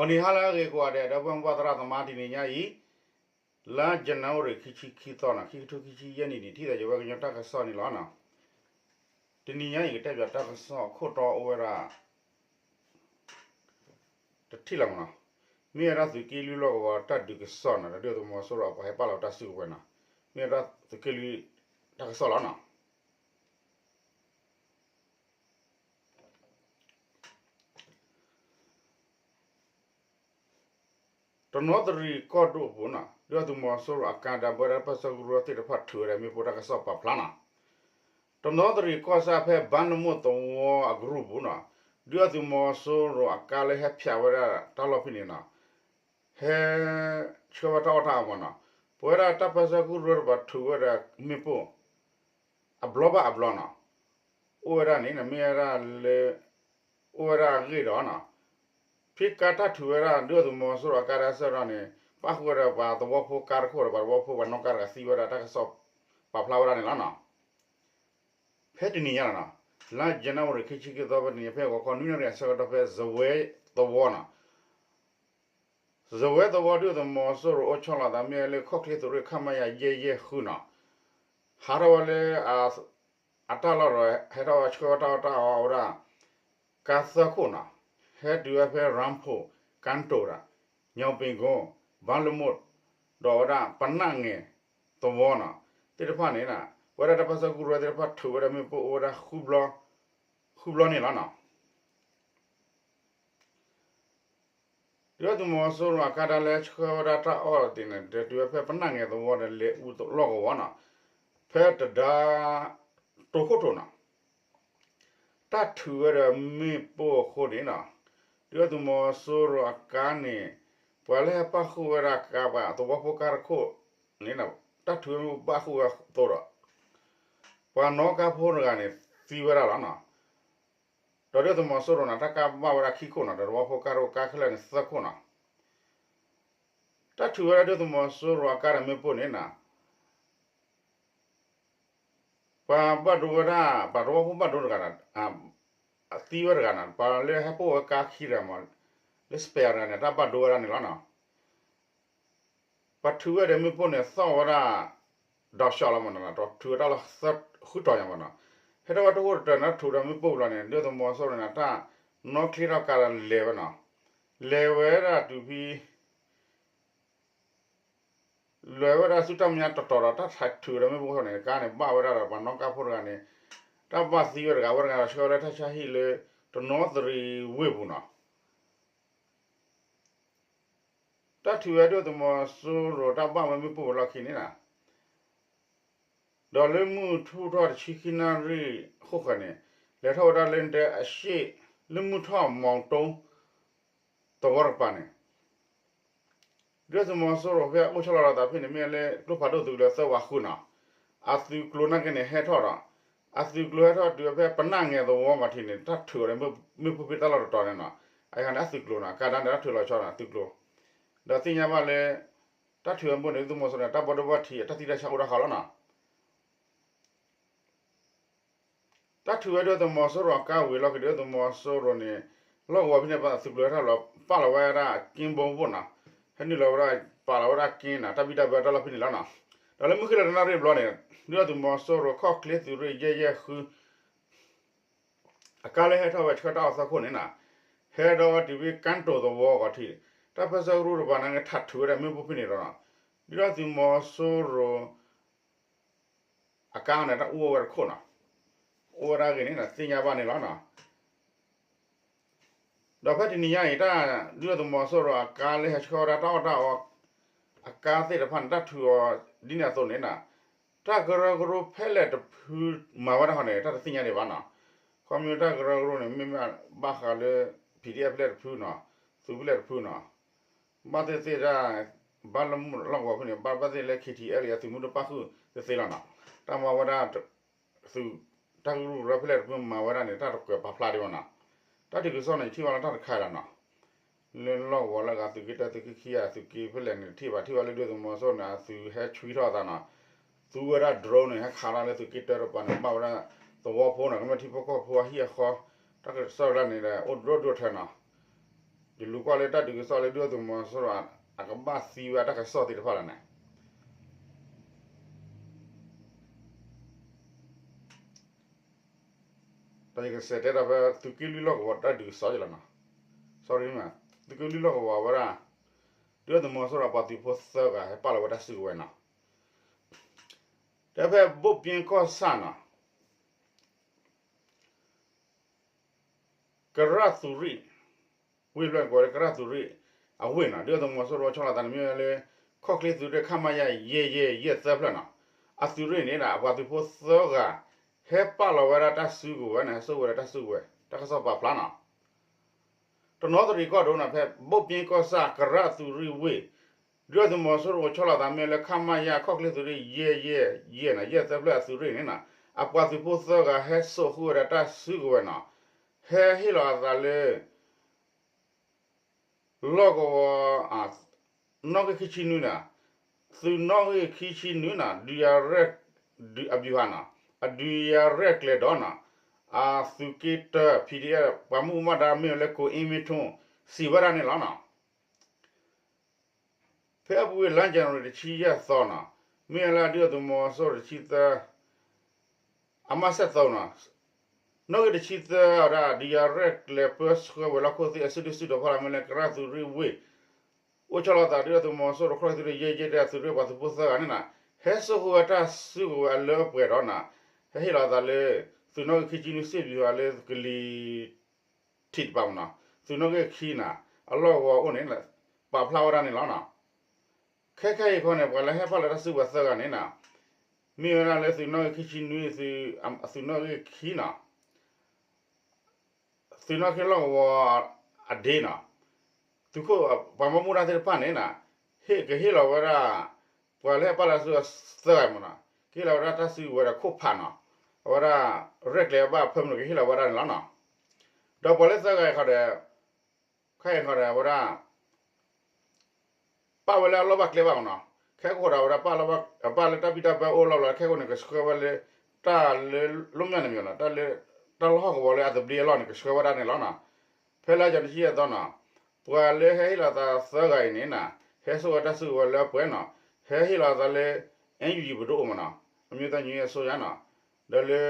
အီၤနံၤဟါလၢအဂ့ၤကိးဂၤဒဲး ဒီပုၢ်ဝဲၢ်သရၣ်သမါ တနံၤညါအံၤ လါယနူၤအါရံၤ ခံဆံခံသီနီၤ ခံကထိခံဆံယဲၢ်နံၣ်န့ၣ် ထံၣ်သးယဝဲကညီတၢ်ကစီၣ်န့ၣ်လီၤ. တနံၤညါအံၤ ကတဲဘၣ်တၢ်ကစီၣ်အခိၣ်တီအိၣ်ဝဲဒၣ် တထံၣ်လီၤမနီၤ, မ့ၢ်ဝဲဒၣ်သုးက့လွံၢ်လီၢ်ကဝီၤတၢ်ဒုးကစီၣ်နီၤ ဒီးဒုၣ်ဒါသုးမီၤစိရိၤအပှၤဟဲပာ်လီၤတၢ်စုကဝဲၤနီၤ, မ့ၢ်ဝဲဒၣ်သုးက့လွံၢ်တၢ်ကစီၣ်လီၤနီၤ. တနီသရံၣ်ကီၢ်ဒိၣ်အပူၤနီၤ ဒုၣ်ဒါသုးမီၤစိရိၤအကါဒီး ပဝဲဒၣ်တၢ်ပၢၢ်ဆၢကရူၢ်သ့ၣ်တဖၣ်ထုးဝဲဒၣ်မ့ၣ်ပိၢ်တၢ်ကစီၣ်ပာ်ဖျါနီၤ. တနီသရံၣ်ကီၢ်စဲၣ်ဖဲဘၣ်လမိၢ်သဝီအကရူၢ်ပူၤနီၤ ဒုၣ်ဒါသုးမီၤစိရိၤအကါလၢဟဲဖၠးဝဲဒၣ်တၢ်လီၢ်ဖဲန့ၣ်နီၤ ဟဲဆှၢဝဲတၢ်အီၣ်တၢ်အီမနီၤ, ပဝဲဒၣ်တၢ်ပၢၢ်ဆၢကရူၢ်တဖၣ်ထုးဝဲဒၣ်မ့ၣ်ပိၢ် အဘျီဘၣ်အဘျီနီၤ, အိၣ်ဝဲဒၣ်န့ၣ် မ့ၢ်ဝဲဒၣ်လၢ အိၣ်ဝဲဒၣ်အဂ့ၢ်ဒီးနီၤ, ဖဲကါတၢ်ထုးဝဲဒၣ် ဒုၣ်ဒါသုးမီၤစိရိၤအကါဒီးစဲၣ်ဒီးန့ၣ် ပၣ်ဃုာ်ဝဲဒီးပှၤသဝီဖိကါတခိၣ်ဒီး ပှၤသဝီဖိပှၤနီၣ်ကါတဂၤသံဝဲဒၣ်တၢ်ကစီၣ်ပာ်ဖျါဝဲဒၣ်န့ၣ်လီၤနီၤ. ဖဲတနံၤညါနီၤ လါယနူၤအါရံၤ ခံဆံခံသီ ဖဲတနံၤညါ ဖဲဂီၤခီနွံနၣ်ရံၣ်အဆၢကတီၢ် ဖဲစဝဲသဝီနီၤ စဝဲသဝီ ဒုၣ်ဒါသုးမီၤစိရိၤအိၣ်ဆီလီၤသး မ့ၢ်ဝဲလၢခီၣ်ချ့သုးရ့ၣ် ခမရ ယဲၢ်ယဲၢ်ဃုနီၤ, ဟးထီၣ်ဝဲလၢ အတၢ်လီၢ်ဒီး ဟဲထီၣ်ဝဲဆှၢဝဲတၢ်အီၣ်တၢ်အီဝဲဒၣ် ကါသၢခိၣ်နီၤ, ဟဲတုၤဝဲဖဲ ရၣ်ဖူၣ် ကၣ်တိၣ်ဒီး ညီပ့ၤကိ ဘၣ်လမိၢ် ဒီးဝဲဒၣ်ပနၣ်ငဲၤသဝီနီၤ သ့ၣ်တဖၣ်န့ၣ် ပဝဲဒၣ်တၢ်ပၢၢ်ဆၢကရူၢ်သ့ၣ်တဖၣ်ထုးဝဲဒၣ်မ့ၣ်ပိၢ်အိၣ်ဝဲဒၣ် ဃုဘျီန့ၣ်လီၤနီၤ. ဒုၣ်ဒါသုးမီၤစိရိၤအကါဒၣ်လၢဆှၢဝဲဒၣ်တၢ်အီၣ်သ့ၣ်န့ၣ် တုၤဝဲဖဲပနၣ်ငဲၤသဝီဒီး လဲၤအူလီၢ်ကဝီၤနီၤ, ဖဲတဒါ တိခိၣ်ထိးနီၤ, တၢ်ထုးဝဲဒီးမ့ၣ်ပိၢ်အဃိန့ၣ်နီၤ, ဒုၣ်ဒါသုးမီၤစိရိၤအကါန့ၣ် ပှၤလၢဟဲပၣ်ဃုာ်ဝဲဒၣ်ကါပှၤသဝီဖိကါတခိၣ်န့ၣ် တၢ်ထုးဝဲမ့ၣ်ပိၢ်ပၣ်ဃုာ်ဝဲအသိးဒီး ပှၤနီၣ်ကါဖိတဂၤန့ၣ် သံဝဲဒၣ်လီၤနီၤ. ဒီးဒုၣ်ဒါသုးမီၤစိရိၤန့ၣ် တၢ်ကါဘၣ်ဝဲဒၣ်ခံခိၣ်နီၤ, ဒီးသဝီဖိကါတခိၣ် ကါခဲလၢာ်န့ၣ်သၢခိၣ်နီၤ. တၢ်ထုးဝဲဒၣ်ဒုၣ်ဒါသုးမီၤစိရိၤအကါဒီးမ့ၣ်ပိၢ်န့ၣ်နီၤ, ပှၤဘၣ်ဒိဝဲဒၣ် ပှၤသဝီဖိဘၣ်ဒိတဂၤဒီး သံဝဲတဂၤနီၤ, ပှၤလၢဟဲပိာ်ဝဲကါခံတဂၤမး လၢ spare တဂၤန့ၣ် တၢ်ဘၣ်ဒိဝဲဒၣ်န့ၣ်လီၤနီၤ. ပှၤထုးဝဲဒီးမ့ၣ်ပိၢ်န့ၣ် သီၣ်ဝဲဒၣ် ဒီးစှီလီၤမးနီၤ, ထုးဝဲတၢ်လီၢ်သၢဃုတီၤညါမးနီၤ, ဟဲထီၣ်ဝဲတခိၣ်တတၢၤန့ၣ် ထုးဒီးမ့ၣ်ပိၢ်ဘျီန့ၣ် ဒုၣ်ဒါသုးမီၤစိရိၤန့ၣ် တၢ်နီၣ်ချ့ထီၣ်ကါဒီးလဲၤဝဲနီၤ, လဲၤဝဲဒၣ်တုၤဖဲ လဲၤဝဲဒၣ်ဆူတၢ်မဲာ်ညါတီၤတီၤဒီး တၢ်ထုးဒီးမ့ၣ်ပိၢ်အဃိန့ၣ် ကါန့ၣ်ဘၣ်ဝဲဒၣ်ဒီးပှၤနီၣ်ကါဖိတဂၤန့ၣ် တၢ်ဘၣ်သံဝဲတဂၤ, အဝဲတဂၤဒီးဆှၢဝဲလၢတၢ်ဆါဟံၣ်လၢ တနီသရံၣ်ဝ့ၢ်ပူၤနီၤ. တၢ်ထုးဝဲဒုၣ်ဒါသုးမီၤစိရိၤတၢ်ဘၣ်ဝဲမ့ၣ်ပိၢ်ဝဲလီၢ်ခံန့ၣ်နီၤ, ဒီးလၢမုၢ်ထူၣ်ထီၣ်တဆံခံနၣ်ရံၣ်အဃိဃၢၤန့ၣ် လဲၤထီၣ်ဝဲဒၣ်လၢတဲအရှ့ၣ် လၢမုၢ်ထီၣ်မီၤတိ သဝီတကပၤန့ၣ် ဒုၣ်ဒါသုးမီၤစိရိၤဖဲအအိၣ်ဆီလီၤအသးဖဲန့ၣ် မ့ၢ်လၢကျိဖးဒိၣ်သုးကလၢၤသၢဝးဃုနီၤ, အသုးကျိၤနာ်က့န့ၣ်ဟဲထီၣ်ဒီး အသုးကျိၤဟဲထီၣ်တုၤဝဲဖဲပနၣ်ငဲၤသဝီပှၤထံးန့ၣ် တၢ်ထုးအီၤဒီးမ့ၣ်ပိၢ်ဖဲတၢ်လီၢ်တတီၤန့ၣ်နီၤ, အန့ၣ်အသုးကျိၤနီၤ, ကါဒၣ်န့ၣ်တၢ်ထုးလီၤဆီနီၤ အသုးကျိၤ, ဒီးသ့ၣ်ညါဘၣ်လၢ တၢ်ထုးအမ့ၣ်ပိၢ်န့ၣ် ဒုၣ်ဒါသုးမီၤစိရိၤန့ၣ် တၢ်ဘၣ်ဒိဘၣ်ထံးအတၢ်သံတၢ်ဆါအိၣ်တၢ်ဃီလီၤနီၤ. တၢ်ထုးဝဲဒုၣ်ဒါသုးမီၤစိရိၤအကါဝံၤလီၢ်ခံ ဒုၣ်ဒါသုးမီၤစိရိၤန့ၣ် လီၢ်ကဝီၤဖဲန့ၣ် ပသုးကျိၤဟဲထီၣ်လီၤ ပာ်လီၤဝဲဒၣ်က့ဘိဘိနီၤ, ဟဲနုာ်လီၤဝဲဒၣ် ပာ်လီၤဝဲဒၣ်က့နီၤ တၢ်ဘံၣ်တၢ်ဘၢတၢ်လီၢ်ဖဲန့ၣ်လီၤနီၤ, ဒီးလၢမုၢ်ဃ့ၢ်လီၤတနၣ်ရံၣ်ဘျီန့ၣ် ဒုၣ်ဒါသုးမီၤစိရိၤခီၣ်ချ့သုးရ့ၣ်ယဲၢ်ယဲၢ်ဃု အကါလၢဟဲထီၣ်ဝဲဆှၢတၢ်အီၣ်သၢခိၣ်န့ၣ်နီၤ, ဟဲဒီးဝဲတုၤဖဲကၣ်တိၣ်သဝီဂီၤထံး, တၢ်ပၢၢ်ဆၢကရူၢ်တကပၤန့ၣ် ထးထုးဝဲဒၣ်မ့ၣ်ပိၢ်ဖဲန့ၣ်ဒီးနီၤ, ဒုၣ်ဒါသုးမီၤစိရိၤ အကါန့ၣ် တၢ်အိၣ်ဝဲတခိၣ်နီၤ, အိၣ်ဝဲဒၣ်ဂ့ၢ်န့ၣ်ဒီးသ့ၣ်ညါဘၣ်န့ၣ်လီၤနီၤ. ဒီးဖဲတနံၤညါအံၤ တၢ်ဒုၣ်ဒါသုးမီၤစိရိၤအကါလၢဟဲဆှၢဝဲဒၣ်တၢ်အီၣ်တၢ်အီ အကါသ့ၣ်တဖၣ်န့ၣ် တၢ်ထုးအီၤဒ်န့ၣ်အသိးန့ၣ်နီၤ, တၢ်ကရၢကရိဖဲလဲၣ်တဖုမၤဝဲဒၣ်ဃီန့ၣ် တၢ်တသ့ၣ်ညါဒံးဘၣ်နီၤ. ခီဖျိတၢ်ကရၢကရိန့ၣ် မ့မ့ၢ်ဘၣ်ဃးလၢ ပီၣ်ဒံၣ်အဲၣ်ဖဲလဲၣ်တဖုနီၤ, သုးဖဲလဲၣ်တဖုနီၤ ဘၣ်သ့ၣ်သ့ၣ်ဒၣ် ဘၣ်လၢမုၢ်လီၢ်ကဝီၤဖဲန့ၣ် ဘၣ်ဘၣ်သ့ၣ်လၢ ခ့ထံအဲၣ်လံ အသုးမုၢ်တပၣ်ဃုာ်သ့သ့လီၤနီၤ. တၢ်မၤဝဲဒၣ် သုး တၢ်ကရူၢ်ကရၢဖဲလဲၣ်တဖုမၤဝဲဒၣ်န့ၣ် တၢ်တကွဲးပာ်ဖျါဒံးဘၣ်နီၤ. တၢ်ဒုးကစီၣ်န့ၣ် ယထံၣ်ဘၣ်လၢတၢ်တခါဒီးနီၤ လၢလီၢ်ကဝီၤလၢအဂၤသုးက့တၢ သုးက့ခံဂၤ သုးက့ဖဲလဲၣ်န့ၣ် တထံၣ်ဘၣ် ထံၣ်ဘၣ်လၢဒုၣ်ဒါသုးမီၤစိရိၤန့ၣ် အသုးဟဲဆွံထီၣ်အသးနီၤ. သူဝဲဒၣ် drone န့ၣ် ဟဲခးလီၤလၢသုးက့တၢတကပၤန့ၣ် ဘၣ်ဝဲဒၣ်သဝီဖိနီၤ ကမျၢၢ်ထံဖိကီၢ်ဖိအဟံၣ်အဃီ တၢ်ကစီၣ်လၢန့ၣ်ဒီး အိၣ်ဒိၣ်ဒိၣ်ထဲနီၤ. ယလူၤကွၢ်လၢတၢ်ဒုးကစီၣ်လၢဒုၣ်ဒါသုးမီၤစိရိၤ အကဘၣ်သံဝဲတၢ်ကစီၣ်သ့ၣ်တဖၣ်လီၤန့ၣ် ဒီးယကစးတဲဒီးဖဲသုးက့လွံၢ်လီၢ်ကဝီၤတၢ်ဒုးကစီၣ်ယလီၤနီၤ, sorry သုးက့လွံၢ်လီၢ်ကဝီၤဝဲဒၣ် ဒုၣ်ဒါသုးမီၤစိရိၤအပှၤသုးဖိသၢဂၤ ဟဲပာ်လီၤဝဲတၢ်စုကဝဲၤနီၤ, တဲဖဲဘိၣ်ပၠ့ကီၢ်ဆၣ်နီၤ ကရၣ်သုးရ့ၣ် ဝ့ၢ်ဖျၢၣ်န့ၣ် ကိးဝဲလၢကရၣ်သုးရ့ၣ်အဝ့ၢ်နီၤ, ဒုၣ်ဒါသုးမီၤစိရိၤဆီလီၤသးန့ၣ်မ့ၢ်ဝဲလၢ ခီၣ်ချ့သုးရ့ၣ် ခမရ ယဲၢ်ယဲၢ်ယဲၢ်သၢဖျၢၣ်နီၤ, အသုးရ့ၣ်န့ၣ်ဒီး အပှၤသုးဖိသၢဂၤ ဟဲပာ်လီၤဝဲဒၣ်တၢ်စုကဝဲၤန့ၣ် ဟဲစိာ်ဝဲဒီးတၢ်စုကဝဲၤ တၢ်ကစီၣ်ပာ်ဖျါနီၤ တနီသရံၣ်ကီၢ်ဒိၣ်နီၤ ဖဲဘိၣ်ပၠ့ကီၢ်ဆၣ် ကရၣ်သုးရ့ၣ်ဝ့ၢ်, ဒုၣ်ဒါသုးမီၤစိရိၤဆီလီၤသးမ့ၢ်လၢ ခမရ ခီၣ်ချ့သုးရ့ၣ် ယဲၢ်ယဲၢ်ယဲၢ်နီၤ ယဲၢ်သၢဖျၢၣ်အသုးရ့ၣ်န့ၣ်နီၤ, အပှၤသုးဖိသၢဂၤဟဲစိာ်ဃုာ်ဝဲဒၣ်တၢ်စုကဝဲၤနီၤ, ဟဲဟ့ၣ်လီၤအသးလၢ လီၢ်ကဝီၤ နီၣ်ဂံၢ်ခံဆံနွံနီၤ, သုးနီၣ်ဂံၢ်ခံဆံနွံနီၤ ဒုးယၤရဲၣ် ဒုးအဗျူဟာနီၤ, အဒုးယၤရဲၣ်ကျဲၤဒီးနီၤ, အသုးက့တၢ PDF ပှၤမူးမးဒါမ့ၢ်ဝဲလၢ ကိးအ့မ့ထိ စံးဝဲဒၣ်န့ၣ်လီၤနီၤ. ဖဲအပူၤကွံာ်လါ January တဆံယဲၢ်သီနီၤ, မ့ၢ်ဝဲလၢဒုၣ်ဒါသုးမီၤစိရိၤတဆံသၢ အမးစဲးသီနီၤ, နီၣ်ဂံၢ်တဆံသၢဝဲဒၣ် ဒုးယၤရဲၣ်ကျဲၤပၢဆှၢဝဲၤလီၢ်ခိၣ်သ့ၣ်အစုဒုၣ်စုတီၤဖီလာ်မ့ၢ်လၢကရၣ်သုးရ့ၣ်ဝ့ၢ်, အိၣ်ဆီလီၤသးဒုၣ်ဒါသုးမီၤစိရိၤ ခီၣ်ချ့သုးရ့ၣ် ယဲၢ်ယဲၢ်ယဲၢ်အသုးရ့ၣ်ပှၤသုးဖိသၢဂၤန့ၣ်နီၤ, ဟဲစိာ်ဃုာ်ဝဲတၢ်စုကဝဲၤအလၢအပှဲၤဒီးနီၤ, ဟဲဟ့ၣ်လီၤအသးလၢ သုးနီၣ်ဂံၢ်ခံဆံနွံ စစ်ဗျူဟာလၢကလံၤထံးတပၤမ့ၢ်နီၤ, သုးနီၣ်ဂံၢ်ခံနီၤ အလီၢ်ကဝီၤအိၣ်န့ၣ် ပာ်ဖျါဝဲဒၣ်န့ၣ်လီၤနီၤ. ခဲခဲအံၤခီန့ၣ် ပှၤလၢဟဲပာ်လီၤတၢ်စုကဝဲၤသၢဂၤန့ၣ်နီၤ, မ့ၢ်ဝဲဒၣ်လၢသုးနီၣ်ဂံၢ်ခံဆံနွံ သုးနီၣ်ဂံၢ်ခံနီၤ သုးနီၣ်ဂံၢ်လီၢ်ကဝီၤအဒ့နီၤ, သုးခိၣ်ပှၤဘၣ်မူဘၣ်ဒါသ့ၣ်တဖၣ်န့ၣ်နီၤ, ဟ့ၣ်ကဟ့ၣ်လီၤဝဲဒၣ် ပှၤလၢဟဲပာ်လီၤတၢ်စုကဝဲၤသၢဂၤမ့ၢ်နီၤ, ကဟ့ၣ်လီၤဝဲဒၣ်တၢ်စုကဝဲၤဒီးခိၣ်ဖးနီၤ, အဝဲဒၣ် ရဲၣ်ကျဲၤဘၣ်ဖၢမုၢ်နီၤ ကဟ့ၣ်လီၤဝဲဒၣ်န့ၣ်လီၤနီၤ. ဒီးပှၤလၢသၢဂၤအံၤခီဒီး ခဲအံၤခီဒီး အဝဲဒၣ် ပာ်ဝဲလၢအလီၢ်ဘၣ်ကျဲဘၣ်မ့ၢ်နီၤ, ခဲကိာ်ဒီးအဝဲဒၣ် ပာ်လၢတၢ်ဘံၣ်တၢ်ဘၢအိၣ်လီၤဘျီ ခဲကိာ်န့ၣ် ကဆှၢဝဲလၢ တၢ်လၢ လိၣ်မၠၣ်န့ၣ်မ့ၢ်နီၤ, တၢ်လၢ တၢ်လီၢ်ဟီၣ်ကဝီၤလၢအသဘျ့အလီၢ်န့ၣ် ကဆှၢဝဲဒၣ်န့ၣ်လီၤနီၤ. ဖဲလါယနူၤအံၤတဆံယဲၢ်သီနီၤ, ပှၤလၢဟဲဟ့ၣ်လီၤသးသၢဂၤအံၤန့ၣ်နီၤ, ဟဲစိာ်ဝဲတၢ်စုကဝဲၤလၢအပှဲၤနီၤ, ဟဲဟ့ၣ်လီၤသးလၢ NUG ပဒိၣ်အိၣ်မ့ၢ်နီၤ, အမျိုးသားညီညွတ်ရေးအစိုးရနီၤ, ဒီးလၢ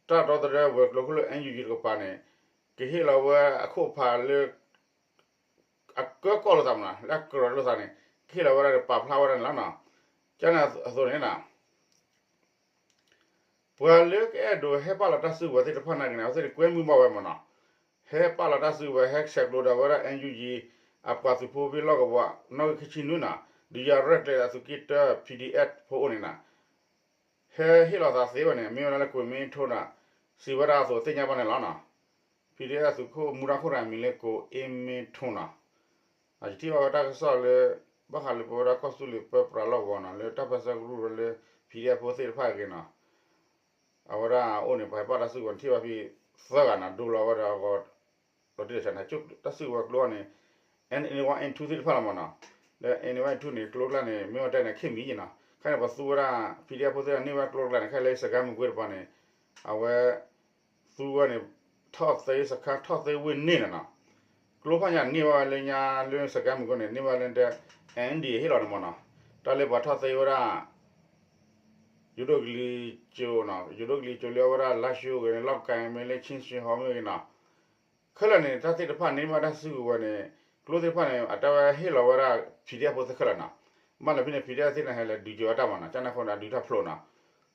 တၢ်တီသဒၢဝဲၤကျိၤခိၣ်လၢ NUG တကပၤန့ၣ် ကဟ့ၣ်လီၤဝဲအခိၣ်ဖးလၢ အကၢကီၢ်လိာ်သးမ့ၢ်နီၤ, လၢအကြၢးလိာ်သးန့ၣ် ကဟ့ၣ်လီၤဝဲဒၣ်ဒီးပာ်ဖျါဝဲဒၣ်န့ၣ်လီၤနီၤ. ကန့ၣ်အသိးန့ၣ်နီၤ ပှၤလၢကအဲၣ်ဒိးဟဲပာ်လီၤတၢ်စုကဝဲၤသ့ၣ်တဖၣ်နာ်က့န့ၣ် အဝဲသ့ၣ်န့ၣ် ကွဲမုာ်ဘၣ်ဝဲမ့ၢ်နီၤ, ဟဲပာ်လီၤတၢ်စုကဝဲၤ ဟဲဆဲးကျိးဒီးဝဲဒၣ် NUG အပှၤသုးဖိဖဲလီၢ်ကဝီၤ နီၣ်ဂံၢ်ခံဆံနွံနီၤ, ဒုးယၤရဲၣ်ကျဲၤအသုးက့တၢ PDF ဖိအိၣ်န့ၣ်နီၤ ဟဲဟ့ၣ်လီၤသးသ့ဝဲန့ၣ် မ့ၢ်ဝဲဒၣ်လၢ ကိးမ့ၢ်ထိနီၤ, စံးဝဲဒၣ်အသိးသ့ၣ်ညါဘၣ်န့ၣ်လီၤနီၤ. PDF သုးခိၣ်မူဒါခိၣ်တဂၤမံၤလၢ ကိးအ့မ့ထိနီၤ, ယထံၣ်ဘၣ်ဝဲတၢ်ကစီၣ်လၢ ဘၣ်ဃးလၢပဝဲဒၣ်ကီၢ်သူလ့ၤပၢပြးလီၢ်ကဝီၤနီၤ လၢတၢ်ပၢဆှၢကရူၢ်ဝဲလၢ PDF ဖိသ့ၣ်တဖၣ်အဂ့ၢ်နီၤ အဝဲဒၣ်အိၣ်န့ၣ် ပှၤဟဲပာ်တၢ်စုကဝဲၤန့ၣ် ထံၣ်ဘၣ်ဖဲသၢဂၤနီၤ ဒိလီၤဝဲဒီးအဂီၢ် ဒီးတံၢ်တၢ်ဆါန့ၣ် တၢ်စုကဝဲၤကျိန့ၣ် N one N two သ့ၣ်တဖၣ်လီၤမ့ၢ်နီၤ, လၢ N one N two န့ၣ် ကျိကျါန့ၣ် မ့ၢ်ဝဲတဲန့ၣ် ခဲမံၤယံၤနီၤ, ခဲန့ၣ် ပှၤသူဝဲဒၣ် PDF ဖိသ့ၣ်တဖၣ်န့ၢ်ဝဲကျိတကျါန့ၣ် ခဲလၢစကဲမုၢ်ကွ့တပၤန့ၣ် အဝဲ သူဝဲန့ၣ် ထီၣ်သ့စခါ ထီၣ်သ့ဝ့ၢ်န့ၣ်လီၤနီၤ, ကျိဖးညါန့ၢ်ဘၣ်ဝဲလၢညါလၢစကဲမုၢ်ကွ့န့ၣ် န့ၢ်ဘၣ်လၢတဲ NDAA ဟ့ၣ်လီၤန့ၣ်မ့ၢ်နီၤ, တၢ်လၢပှၤထီၣ်သ့ဝဲဒၣ် ယိၤဒိၣ်ကလံၤစိးနီၤ, ယိၤဒိၣ်ကလံၤစိးလၢအဝဲဒၣ် လါၡိဂ့ၤန့ၣ် လီၢ်ကၤမ့ၢ်လၢ ခၠံၣ်စ့ဟီမ့ၢ်ဂ့ၤနီၤ, ခဲလၢာ်န့ၣ် တၢ်သ့ၣ်တဖၣ်န့ၢ်ဘၣ်တၢ်စုကဝဲၤန့ၣ် ကျိသ့ၣ်တဖၣ်န့ၣ် အတၢ်ဝဲဟ့ၣ်လီၤဝဲဒၣ် PDF ဖိသ့ၣ်ခဲလၢာ်နီၤ, ဘၣ်လၢဖဲန့ၣ် PDF သ့ၣ်န့ၣ် ဟဲလဲၤဒုးကၠိၤအတၢ်မ့ၢ်နီၤ, ကန့ၣ်အဃိန့ၣ် အဒုးတၢ်ဖျိးနီၤ,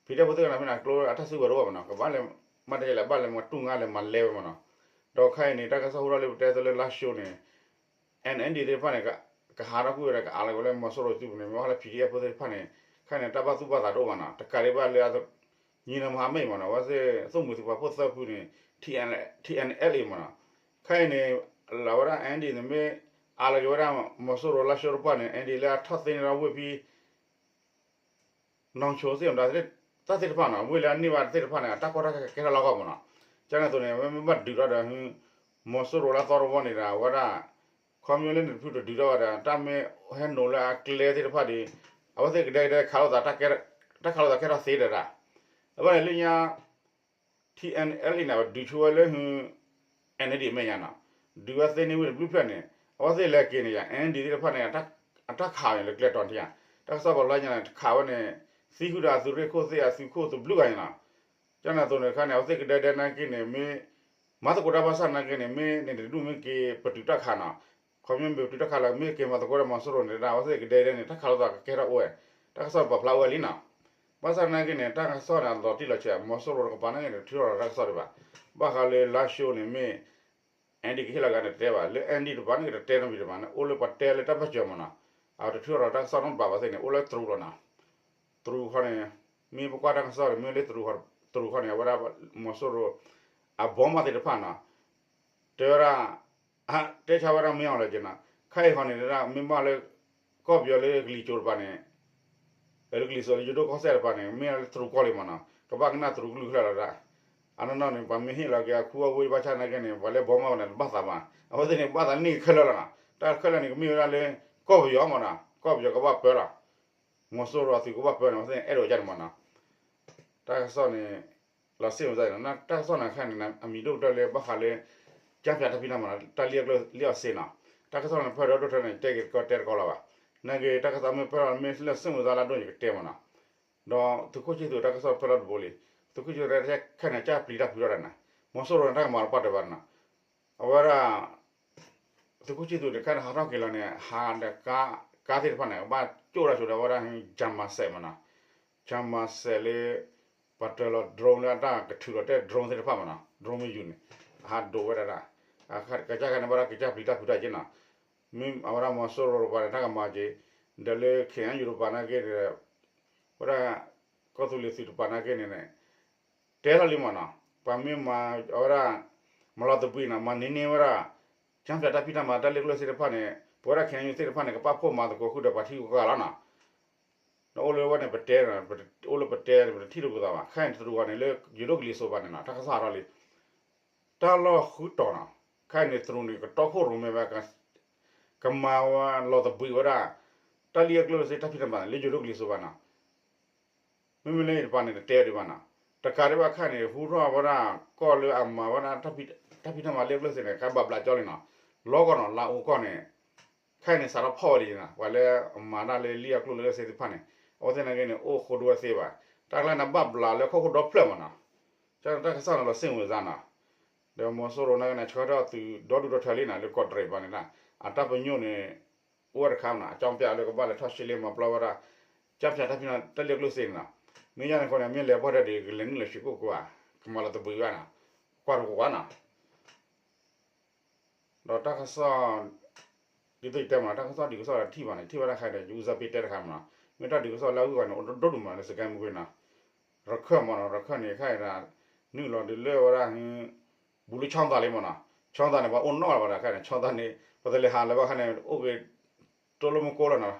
PDF ဖိသ့ၣ်ခဲလၢာ်ဖဲန့ၣ် ကျိအတၢ်စုကဝဲၤတအိၣ်ဘၣ်မ့ၢ်နီၤ, ကဘၣ်လဲၤ မ့ၢ်တဲလဲၣ် ဘၣ်လဲၤမၤတူၢ်ငါလဲၤမၤလဲဝဲမ့ၢ်နီၤ, ဒီးခဲအံၤန့ၣ် တၢ်ကစီၣ်ဟူထီၣ်လၢပတဲသိးလၢလါၡိန့ၣ် NND သ့ၣ်တဖၣ်န့ၣ် ကဟးထီၣ်ကွံာ်ဝဲဒီး ကအးလီၤက့ၤဝဲလၢမီၤစိရိၤစုပူၤန့ၣ် မ့ၢ်ဟီလၢ PDF ဖိသ့ၣ်တဖၣ်န့ၣ် ခဲအံၤန့ၣ် တၢ်ဘၣ်သူၣ်ဘၣ်သးတအိၣ်ဘၣ်နီၤ, တကးဒံးဘၣ်လၢ ညီနုၢ်မဟာမိတ် မ့ၢ်နီၤ, အဝဲသ့ၣ် သိၣ်မှံၤသုးပာ်ဖှိၣ်သၢဖုန့ၣ် T N L A မ့ၢ်နီၤ, ခဲအံၤန့ၣ် လၢဝဲဒၣ် NND န့ၣ် မ့ၢ်အးလီၤက့ၤဝဲဒၣ် မီၤစိရိၤလါၡိတပၤန့ၣ် NND လၢအထီၣ်သ့န့ၢ်ဒီးဝ့ၢ်ဖဲ နီၢ်ဆိသ့ၣ်မတၤ တၢ်သ့ၣ်တဖၣ်နီၤ, ဝ့ၢ်လၢအန့ၢ်ဘၣ်သ့ၣ်တဖၣ်န့ၣ် တၢ်ကီတၢ်ခဲကဲထီၣ်လၢအဂီၢ်မ့ၢ်နီၤ, ကန့ၣ်အသိးန့ၣ် မ့ၢ်ဘၣ်ဒုးထီၣ်ဒီး မီၤစိရိၤလၢအသီတဝီန့ၣ်ဒီး အဝဲဒၣ် ခီဖျိလၢန့ၣ်တဖုတဒုးထီၣ်ဝဲဒီး တၢ်မ့ၢ်ဟဲနိးလၢအကျဲသ့ၣ်တဖၣ်ဒီး အဝဲသ့ၣ်ကဒဲကဒဲခးလိာ်သး တၢ်ခးလိာ်သးကဲထီၣ်သ့ဒီးဒၣ်, အဝဲန့ၣ်လၢညါ T N L A န့ၣ် ဒုးဆိဝဲလၢ NLD အမဲာ်ညါနီၤ, ဒုးဝဲသ့န့ၢ်ဝ့ၢ်တဘျုးဖျၢၣ်န့ၣ် အဝဲသ့ၣ်လဲၤက့ၤန့ၣ်ယါ အၣ်ဒံၣ်သ့ၣ်တဖၣ်န့ၣ် အတၢ်ခးအီၤန့ၣ် လၢကျဲတီၤထံဧါ, တၢ်ကစီၣ်ပာ်ဖျါညါန့ၣ် တခးဝဲန့ၣ် သံဃုာ်ဒီးအသုးရ့ၣ်ခိၣ်သ့ၣ်အသုးခိၣ်သဘျုးဂၤန့ၣ်လီၤ. ကန့ၣ်အသိးန့ၣ်တခါန့ၣ် အဝဲသ့ၣ်ကဒဲဒဲနာ်က့န့ၣ် မ့ၢ်မၤသကိးတၢ်ဘၣ်ဆၣ်နာ်က့န့ၣ် မ့ၢ်န့ၣ်တဒူၣ်မ့ၢ်က့ၤပတုာ်တၢ်ခးနီၤ, ခီဖျိမ့ၢ်ပတုာ်တၢ်ခးလၢမ့ၢ်က့ၤမၤသကိးဒီးမီၤစိရိၤန့ၣ်ဒၣ် အဝဲသ့ၣ်ကဒဲဒဲန့ၣ် တၢ်ခးလိာ်သးကကဲထီၣ်အိၣ်ဝဲ, တၢ်ကစီၣ်ပာ်ဖျါဝဲလံနီၤ. ဘၣ်ဆၣ်နာ်က့န့ၣ် တၢ်ကစီၣ်န့ၣ် အလီၤတံၢ်လီၤဆဲး မီၤစိရိၤတကပၤနာ်က့န့ၣ် ထုးထီၣ်လီၤတၢ်ကစီၣ်ဒံးဘၣ်. ဘၣ်ဃးလၢလါၡိန့ၣ်မ့ၢ် အၣ်ဒံၣ်ကဟ့ၣ်လီၤက့ၤန့ၣ်တတဲဘၣ်, လၢအၣ်ဒံၣ်တပၤန့ၣ်ကတတဲနီတမံၤတမံၤန့ၣ် အိၣ်လၢပှၤတဲလၢတၢ်ပၢၢ်စၢၤမးနီၤ, အတထုးထီၣ်လီၤတၢ်ကစီၣ်နီတဘျီဘၣ်သ့ၣ်န့ၣ် အိၣ်လၢတရူးလီၤနီၤ. တရူးခီန့ၣ် မ့ၢ်ပကွၢ်တၢ်ကစီၣ်န့ၣ် မ့ၢ်လၢတရူးခီန့ၣ် အဝဲဒၣ် မီၤစိရိၤ အဘီမးသ့ၣ်တဖၣ်နီၤ တဲဝဲဒၣ် တဲဆါဝဲဒၣ်မ့ၢ်အီၤလၢက့နီၤ, ခဲအံၤခီန့ၣ် မ့ၢ်ဘၣ်လၢ ကီၢ်ပယီၤလၢကလံၤစိးတပၤန့ၣ် လၢကလံၤစိးလၢယိၤဒိၣ်ကီၢ်စဲၣ်တပၤန့ၣ် မ့ၢ်လၢတရူးကီၢ်လံမးနီၤ, ကဘၣ်ကနၣ်တရူးကလုၢ်ခဲလၢာ်လီၤဒၣ်. အနီၢ်နီၢ်န့ၣ် ပှၤမ့ၢ်ဟ့ၣ်လီၤက့ၤအခူအဝ့ၢ်ဘၣ်ဆၣ်နာ်က့န့ၣ် ပှၤလၢဘီမးဝဲန့ၣ် တဘၣ်သးဘၣ်, အဝဲသ့ၣ်န့ၣ် ဘၣ်သးန့ၢ်ခဲလၢာ်လီၤနီၤ, တၢ်ခဲလၢာ်န့ၣ် ကမ့ၢ်ဝဲဒၣ်လၢ ကီၢ်ပယီၤမးနီၤ, ကီၢ်ပယီၤကဘၣ်ပၢလီၤ, မီၤစိရိၤအသုးကဘၣ်ပၢန့ၣ် အဝဲသ့ၣ်န့ၣ် အဲၣ်ဒိးဝဲဒၣ်န့ၣ်မးနီၤ. တၢ်ကစီၣ်န့ၣ် လီၤစ့ၣ်မုာ်သးန့ၣ် တၢ်ကစီၣ်န့ၣ်ခဲအံၤန့ၣ် အမံၤဒိၣ်ကတၢၢ်လၢဘၣ်ဃးလၢ ကၠၣ်ဖၠးတၢ်ဖံးတၢ်မၤ တၢ်လံၣ်အကျိၣ်လံၣ်အီၣ်စ့နီၤ, တၢ်ကစီၣ်န့ၣ် ဖဲဒီဒိၣ်ထီၣ်န့ၣ် တဲက့ၤတကီတဲတကီလီၤဘၣ်. နာ်က့ တၢ်ကစီၣ်မ့ၢ်ဖဲလီၤ မ့ၢ်လၢစ့ၣ်မုာ်သးလၢအဒိၣ်န့ၣ် ကတဲမးနီၤ. ဒီးသုးခိၣ်ဆံသူးတၢ်ကစီၣ်ဖဲလီၤတဘိလံ, သုးခိၣ်ဆံသူးခဲအံၤန့ၣ် ကၠၣ်ပျံၤတၢ်ဖံးတၢ်မၤနီၤ, မီၤစိရိၤန့ၣ် တၢ်ကမၤလီၤပှၢ်တၢၢ်ဘၣ်နီၤ, အဝဲဒၣ် သုးခိၣ်ဆံသူးန့ၣ် ခဲအံၤန့ၣ် ဟးထီၣ်က့ၤလီၤန့ၣ် ဟးဒီး ကါသ့ၣ်တဖၣ်န့ၣ် ကဘၣ်ကၠိၣ်ဒၣ်ဆိဒီးဝဲဒၣ် ကၠၣ်မၤစဲးမးနီၤ, ကၠၣ်မၤစဲးလၢ ပှၤတၢၤလီၤ drone လၢအတၢ်ကထုးလီၤတဲာ် drone သ့ၣ်တဖၣ်မးနီၤ, drone မ့ၢ်ယူၤန့ၣ် အဟးဒိးဝဲဒၣ်ဒၣ်, ကစၢ်ခါန့ၣ် ဘၣ်ဒၣ်ကစၢ်ပျံၤတၢ်ဖုးတၢ်က့နီၤ, မ့ၢ်အဝဲဒၣ်မီၤစိရိၤတပၤန့ၣ် တၢ်ကမၤက့ၤ, ဒီးလၢ ခ့ၣ်အဲၣ်ယူၤ တပၤနာ်က့န့ၣ် ဝဲဒၣ် ကီၢ်သူလ့ၤသုးတပၤနာ်က့န့ၣ် တဲလီၤလံမးနီၤ, ပှၤမ့ၢ်မၤအဝဲဒၣ် မၤလီၤသဘှံးနီၤ မၤန့ၢ်န့ၢ်ဝဲဒၣ် ကၠၣ်ဖၠးတၢ်ဖံးတၢ်မၤ တၢ်လံၣ်ကျိၣ်စ့သ့ၣ်တဖၣ်န့ၣ် ပဝဲဒၣ် ခ့ၣ်အဲၣ်ယူၤ သ့ၣ်တဖၣ်န့ၣ် ကပာ်ဖှိၣ်မၤသကိးဃုာ်ဒီးပှၤထံဂုၤကီၢ်ဂၤလီၤနီၤ. ဒီးအိၣ်လၢဝဲန့ၣ် ပတဲ အိၣ်လၢပတဲန့ၣ် ပတထံၣ်လိာ်ပသးဘၣ်. ခဲအံၤန့ၣ် တရူးဂီၢ်န့ၣ် လၢယိၤဒိၣ်ကလံၤစိးဘၣ်န့ၣ်နီၤ တၢ်ကစီၣ်ဟးထီၣ်လံ တၢ်လီၢ်ဃုတီၤနီၤ. ခဲအံၤန့ၣ် တရူးန့ၣ် ကတီခိၣ်ရိၣ်မဲဝဲ ကမၤဝဲလီၤသဘှံးဝဲဒၣ် တၢ်လံၣ်အကျိၣ်စ့တၢ်ဖံးတၢ်မၤန့ၣ် လၢယိၤဒိၣ်ကလံၤစိးဘၣ်နီၤ. မ့မ့ၢ်လၢယတပၤန့ၣ် တတဲဒံးဘၣ်နီၤ. တကးဒံးဘၣ်ခဲအံၤန့ၣ် ဟူထီၣ်ဝဲဒၣ် ကီၢ်လၢအမၤဝဲဒၣ် တၢ်ဖံးတၢ်မၤလံၣ်အကျိၣ်စ့န့ၣ် ကဘၣ်ဘျးကၠီလံနီၤ. လီၤကီၢ်နီၤ လၢအိကီၢ်န့ၣ် ခဲအံၤန့ၣ် စးထီၣ်ဖီၣ်ဝဲဒံးနီၤ. ပှၤလၢအမၤတၢ်လၢလံၣ်အကျိၣ်လံၣ်အစ့သ့ၣ်တဖၣ်န့ၣ် အဝဲသ့ၣ်နာ်က့န့ၣ် အိၣ်ဃိဒိဝဲသ့ဘၣ်. တၢ်ကျါန့ၣ် ဘၣ်ဘျးလၢခိၣ်ခိၣ်ဒီဖျၢၣ်မးနီၤ. တၢ်ကစီၣ်န့ၣ် လီၤစ့ၣ်မုာ်စါနီၤ. ဒီးမီၤစိရိၤနာ်က့န့ၣ် ဆှၢထီၣ်သုးဒီဒူၣ်ဒီထၢလံနီၤ လၢကီးတရံးဘၣ်န့ၣ်ဒၣ် အတၢ်ပညိၣ်န့ၣ် အိၣ်ဝဲတခါမးနီၤ. အကၠီပျၢ်လၢကဘၣ်လဲၤထီၣ်ရှဲလ့မၤပျီဝဲဒၣ် ကၠၣ်ဖၠးတၢ်ဖံးတၢ်မၤလံၣ်အကျိၣ်စ့န့ၣ်နီၤ. မ့ၢ်ယါန့ၣ်အဃိန့ၣ် မ့ၢ်လဲၤဘၣ်ဒၣ်ဒီး ကလဲၤနုာ်လီၤဆံးကိၣ်ကိၣ်ဧါ, ကမၤလီၤသဘှံးဝဲနီၤ, ကွၢ်တကိးကွၢ်နီၤ. ဒီးတၢ်ကစီၣ် ဒ်သိးယတဲမးနီၤ တၢ်ကစီၣ်ဒုးကစီၣ်လၢထံၣ်ဘၣ်န့ၣ် ထံၣ်ဝဲဒၣ်ခဲအံၤဒီး ယဦးစားပေးတဲတခါမးနီၤ. မ့ၢ်တၢ်ဒုးကစီၣ်လၢအဂုၤအဂၤန့ၣ် အိၣ်ဒိၣ်ဒိၣ်မးလၢစကဲမုၢ်ကွံာ်နီၤ. ရခၢၣ်မးနီၤ ရခၢၣ်န့ၣ် ခဲအံၤဒၣ် နုာ်လီၤဒုးလၢဝဲဒၣ် ဘူးလၢဆီသးလံမးနီၤ. ဆီသးန့ၣ် ပှၤအိၣ်နီၣ်လၢၤဘၣ်ဒီးခဲအံၤန့ၣ် ဆီသးန့ၣ် ပှၤတလဲၤဟးလၢၤဘၣ်ခဲအံၤန့ၣ် အိၣ်က့ၤ တိၢ်လိာ်မူကိလီၤနီၤ.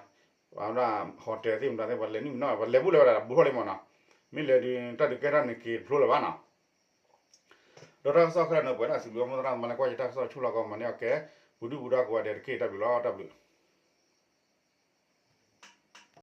ပှၤဝဲဒၣ် hotel သ့ၣ်မတၤသ့ၣ် ပှၤလဲၤနုာ်မနီၤ ပှၤလဲၤဘူးလၢၤဝဲဒၣ် ဘူးထီၣ်လံမးနီၤ. မ့ၢ်လဲၤဒုး တၢ်ဒုးကဲထီၣ်န့ၣ်က့ၤတဖျိလၢၤဘၣ်နီၤ. ဒီးတၢ်ကစီၣ်ခဲလၢာ်န့ၣ် ပှဲၤဒၣ်စံးဘျုးမိၢ်သရၣ်သမါလၢကွၢ်ယတၢ်ကစီၣ်ဆူၣ်လီၤကီးမၤန့ၢ်အီၣ်ကဲ ပူၤဒုၣ်ပူၤဒါကိးဂၤဒဲးတက့ၢ် တၢ်ဘျုးလီၤ တၢ်ဘျုး